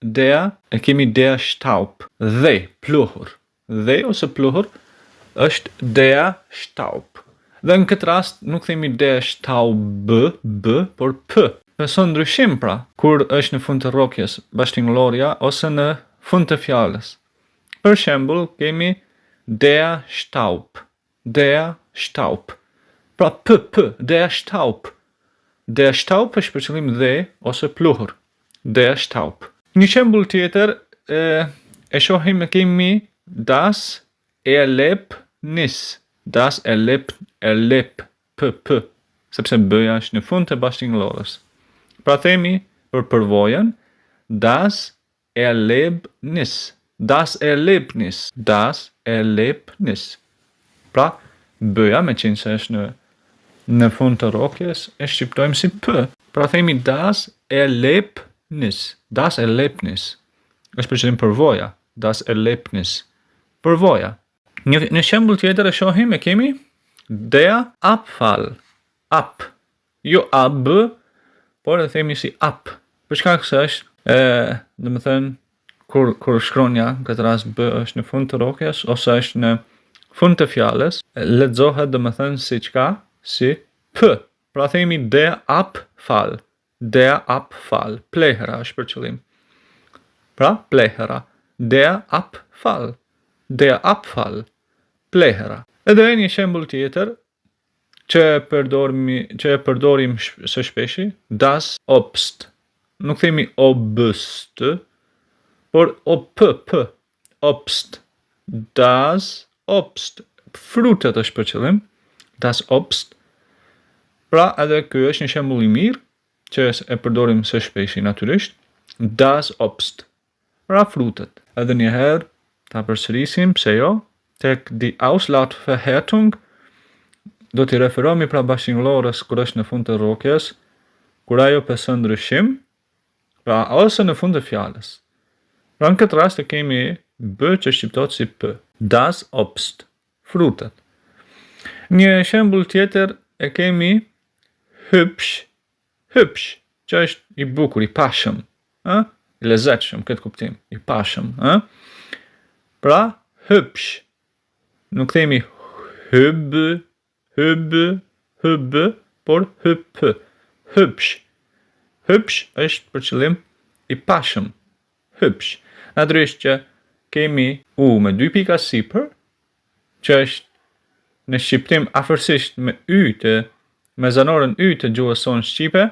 der, e kemi der Staub, dhe, pluhur. Dhe ose pluhur është der Staub. Dhe në këtë rast nuk themi der Staub, b, por p. Pëson ndryshim pra, kur është në fund të rrokjes bashkëtingëllorja ose në fund të fjalës. Për shembull, kemi der Staub, der Staub. Pra p, p, der Staub. Der Staub është për qëllim dhe ose pluhur. Der Staub. Një shembull tjetër e, e shohim e kemi das Erlebnis. Das Erleb, Erleb, p, p, sepse b-ja është në fund të bashkëtingëllores. Pra themi për përvojën das Erlebnis. Das Erlebnis. Das Erlebnis. Pra, b-ja meqenëse është në në fund të rrokjes, e shqiptojmë si p. Pra themi das Erlebnis. Das Erlebnis. Është për qëllim përvoja. Das Erlebnis. Përvoja. Një, një shembull tjetër e shohim e kemi der Abfall. Ab. Jo ab, por e themi si ap. Për shkak se është, e, domethënë, kur, kur shkronja, në këtë rast b është në fund të rrokjes, ose është në fund të fjalës, lexohet domethënë si çka, si p. Pra themi der Abfall, der Abfall, plehra është për qëllim. Pra, plehra, der Abfall, der Abfall, plehra. Edhe një shembull tjetër, që e përdormi, që e përdorim së shpeshi, das Obst. Nuk themi obst, por op, p, Obst. Das Obst. Frutat është për qëllim. Das Obst. Pra edhe ky është një shembull i mirë që e përdorim së shpeshi natyrisht. Das Obst. Pra frutet. Edhe një herë ta përsërisim, pse jo, tek die Auslautverhärtung do t'i referohemi pra bashkëtingëllores kur është në fund të rrokjes, kur ajo pëson ndryshim, pra ose në fund të fjalës. Pra në këtë rast e kemi b që shqiptohet si p. Das Obst, frutet. Një shembull tjetër e kemi hübsch, Hübsch, që është i bukur, i pashëm, ë? I lezetshëm këtë kuptim, i pashëm, ë? Pra, hübsch. Nuk themi hyb, hyb, hyb, por hyp, hübsch. Hübsch është për qëllim i pashëm. Hübsch. Natyrisht që kemi u me dy pika sipër, që është në shqiptim afërsisht me y të me zanoren y të gjuhës sonë shqipe.